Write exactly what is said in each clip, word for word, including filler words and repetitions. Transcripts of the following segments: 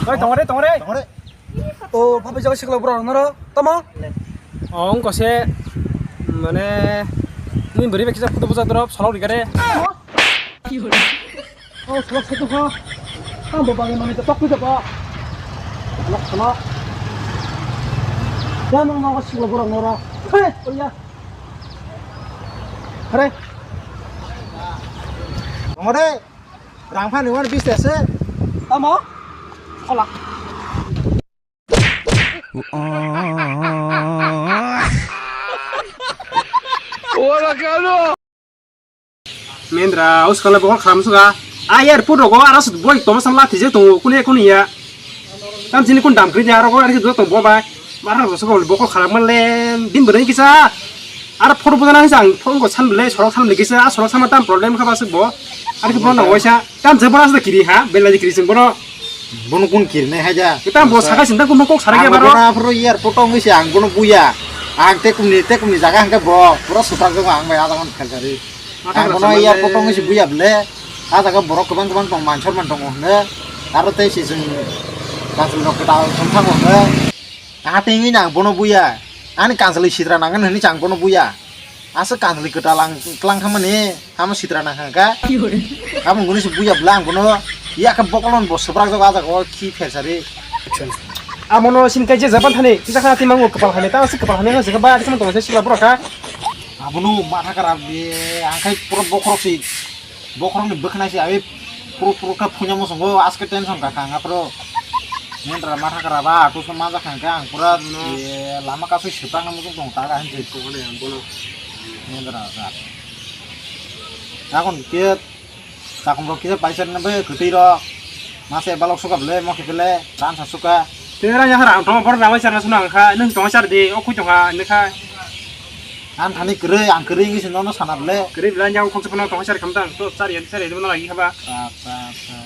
Oi, tongore, tongore. Tongore. O, phapai jaga sikla borok noro. Tamo? O, wngkha se, mane, nini bwrwi bai kisa photo bwsa drop, salok rikha de. O, salok se tongkha. Tamo bagwi mane to tokwi jago. Salok, salok. Ya, nang, nang, sikla borok noro. He, oya. Hare. Tongore. Rang phani wan bis tese. Tamo? Khola. Wala kalo. Mendra, uskala bokol kharam suka. Ayar put rogo aras boy toma samla thije tongo kuni kuni ya. Tam sini kun dam kri jaro ko ari do tong bo bai. Marang roso ko bokol kharam le din bwrwi kisa. Ar photo bujana hisa ang phone ko san bele sorok san bele kisa a sorok sama tam problem kha basuk bo. Ar ki phone na waisa tam je bora sa kiri ha bela kiri sing bono. Bono kun kiri nai haja. Tam bo saka sinta kun kok sara ke baro. Bono pro yar photo ngi si ang bono buya. Ang te kumni te kumni jaga hangke bo pura sutra jaga ang bai ada kan khalgari. Ang bono yar photo ngi si buya bele. A jaga borok kwbang kwbang tong mansor man tongo hwnwi. Aro tei se chwng kanchwlwi rok kwtal thang thango hwnwi. Aha tengwi nang bono buya. Ani kanchwlwi sitra nangani hwnwi chang bono buya. Aswk kanchwlwi kwtal ang tlang thamani hamo sitra nang kha. Abo guni se buya bwla ang bono yakhe bokolon bo swprak jago a jaga o khi phersari. Amono sin kai je japan thani kisa khana timang kwpal hani ta aswk kwpal hani hwswk ba adi samung tong se sikla borok kha. Abono matha kwrap de ang khai pura bokhorok si. Bokhorokni bwkhwnai se ai puro puro khe phunya muchungo aske tension ka kha ang aphuru. Nini dara matha kwrap ba auto se manjak kha hwnkhe ang pura, eh, lama kasui swprakna muchung tongo ta kaham se. Nini dara ja. Takon khe takon rok kisa paisa rwna bai kwtwi rok. Masa balok suka bele mokhe bele ransa suka. Tei rang ya harang tong bor rawai charna suna ang kha nung tong char di o khui tong kha nung kha. Ang thani kwrwi ang kwrwi wngwi se nono sana bele. Kwrwi bela yang khoksa phano tong char khamtang to char ya char ya nono lagi khaba. Acha acha acha.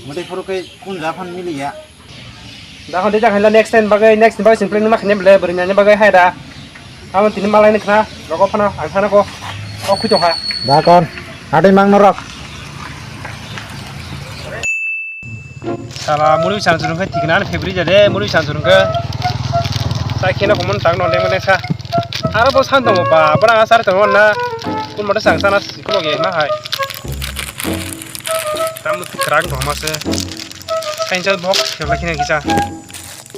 Mode khoro kai kun ja phan mili ya. Da hon de jang hela next time bagai next time bagai simple nima khane bele bwrwi nani bagai hai da. Amo tini malai ni khna rogo phano ang thana ko o khui tong kha. Da kon. Hadi mang norok. Sala muri sang surung khe thikna ani febri jade muri sang surung khe. Sai khena komon tang no lengmane sa. Aro bo san tongo ba bora asar tongo na. Kun mata sang sana sikulo ge ma hai. Tam krak dong ma se. Kain chal bok khela khina kisa.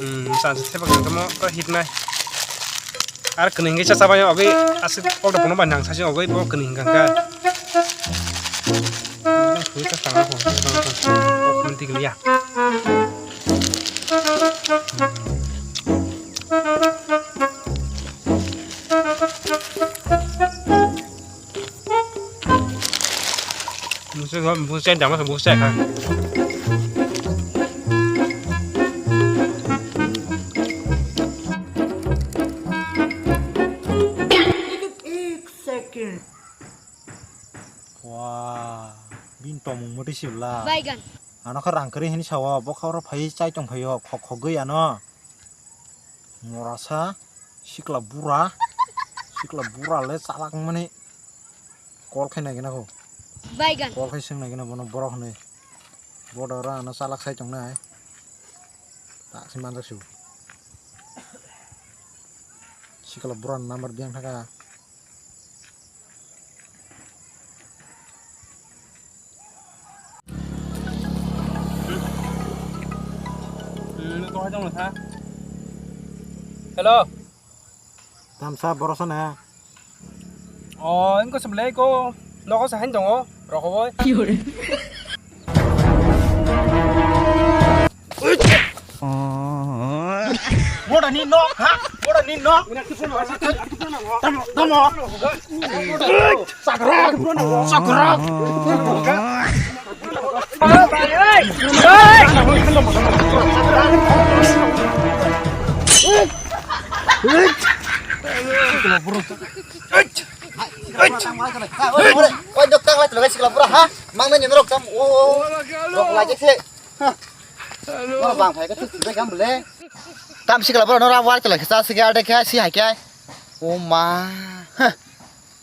Hmm, sang se thebak tamo to hit nai. Ar kwnwi hwnkhe cha chabai o, obwi aswk kokrok phano bai nang sasi obwi bo kwnwi hwnkha hwnkha. Kwnwi kha tangma kho, kok kwnwi tikliya. Musa gua musa jama musa kha. Ek second. Wah, bini tongmung mwtwi sibla. Baigan. Ano khe rang kwrwi hini sao, bo kha oro phai chai tong phaio, khok khogwi ano. Morasa, sikla bura, sikla bura le chalak mani. Call khai nai gana kho. Baigan. Call khai swng nai gana bono borok hinwi. Bodo oro ano chalak sai tongnai. Tak si manjak su. Sikla bura number biang thaka. Hello. Tamsa borok sana. O, engko seblai ko nogo sahain tongo, rokoboi. Bora ni nok, ha? Bora ni nok. Tamo, tamo. Sakrak, sakrak. Oi, dok tang lai, tang lai, sikla pura, ha? Mang nani norok tam, o, o, o. Rok lai jek se. Norok bang phai ka thik thik kam bole. Tam sikla pura norok war tang lai, sa sikla de kha, si hai kha. O ma.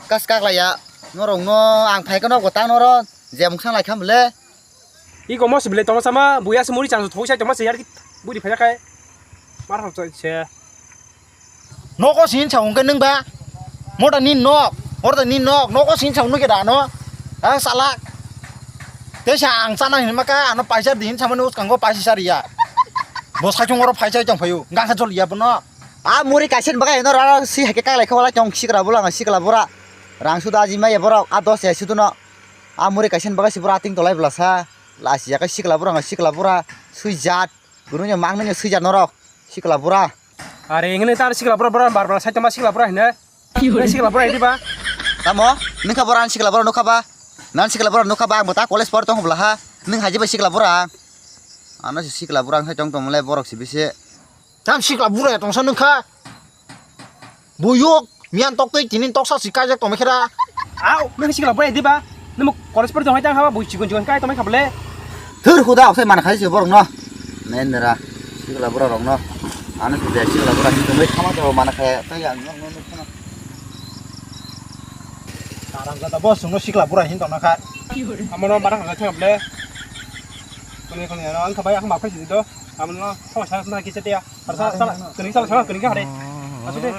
Kas kak lai ya. Norok no ang phai ka nok tang norok. Je mung sang lai kham bole. Iko mo sibile tongma sama buya se muri chang thoi sai tongma se yar ki budi phaya kai. Mar hok se. Noko sin sa ungke nung ba. Mota ni nok, mota ni nok, noko sin sa ungke da no. Ha sala. Te sa ang sana hin maka ano paisa din sama nus kanggo paisa sariya. Bo sa chung oro paisa chang phayu. Gangsa jol ya bono. A muri kaisen bagai no rara si hake kailai khawala chong sikra bula nga sikla bura. Rang suda aji maya borok a dos ya sudu no. A muri kaisen bagai si bura ating tolai bula sa. Lasi ya kai sikla bura nga sikla bura. Sui jat. Guru nya mang nya sui jat norok. Sikla bura. Are hene tar sikla bura bura bar bar sai toma sikla bura hene. Sikla bura ini ba. Tamo, nung kha bura sikla bura nukha ba. Nan sikla bura nukha ba ang bota college por tong bula ha. Nung haji ba sikla bura. Ano si sikla bura ang sai tong tong le borok si bisi. Tam sikla bura tongsa nung kha. Buyuk, miyan tok twi tinin toksa si kaijak tongmai khera. Au, nung sikla bura di ba. Nung college por tong hai tang ha ba bui chikon chikon kai tong mai kha bole. Thur huda oksai mana khai si borok no. Nendra. Sikla bura rok no. Ano si sikla bura ni tong mai khama to mana khai. Tai ang no no no. Tarang jata bo sungno sikla bura hin tong na kha. Amo no mana khai thang bole. Kone kone ano ang kha bai ang ma khai si do. Amo no thong sa na ki se te ya. Sala sala kene sala sala kene ka hare. Asu de.